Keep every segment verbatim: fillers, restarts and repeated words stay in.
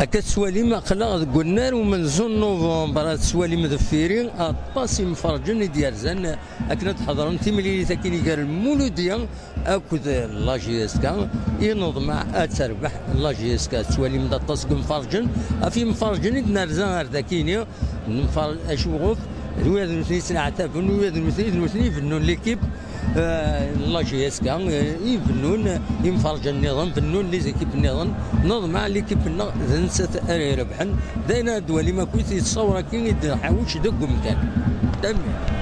Akka tettwalim, aql-aɣ deg unnar umenzu n Nuvember, ad tettwalim deffir-i aṭas imferǧen i d-yerzan akken ad ḥeḍren timlilit akkin gar Lmuludya akked la J S K. I neḍmeɛ ad terbeḥ la J S K. Tettwalim-d aṭas n yimferǧen, ɣef yimferǧen i d-nerza ar dakini. Nfer-, acuɣef, d wiyaḍ nutni yettneɛtaben, d wiyaḍ nutni, d nutni ibennun l'équipe, euh, la J S K, euh, ibennun imferǧen nniḍen, bennun les équipes nniḍen. Neḍmeɛ l'équipe-nneɣ d nettat ara irebḥen. D ayen ara d-twalim akkit yettṣawar akkin i d-nḥawec deg umkan. Tanemmirt.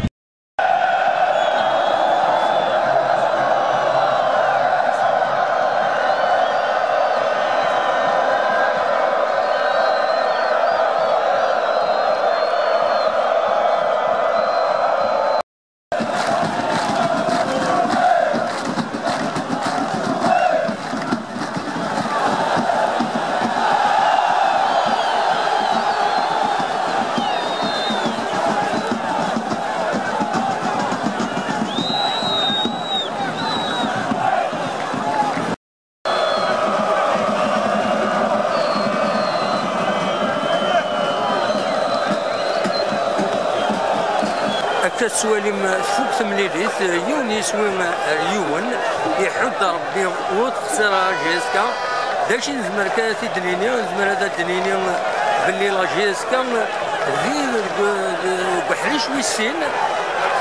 Akka tettwalim tfuk temlilit, yiwen yiswi ar yiwen, iḥudd Rebbi ur texsir ara J S K. D acu i nezmer kan ad t-id-nini? Nezmer ad d-nini belli la J S K di, deg, deg uḥric wis sin,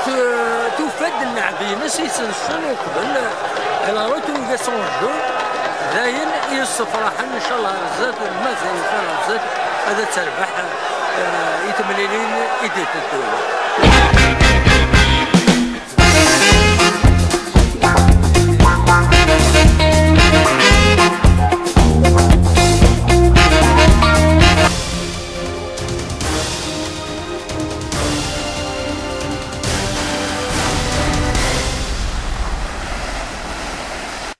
tu-, tufa-d nneɛb-ines i s-nessen uqbel, alors, au Gasonjo, d ayen i yessefraḥen, ncallah ar zdat, mazal ncallah ar zdat, ad terbeḥ, eh, i temlilin i d-iteddun.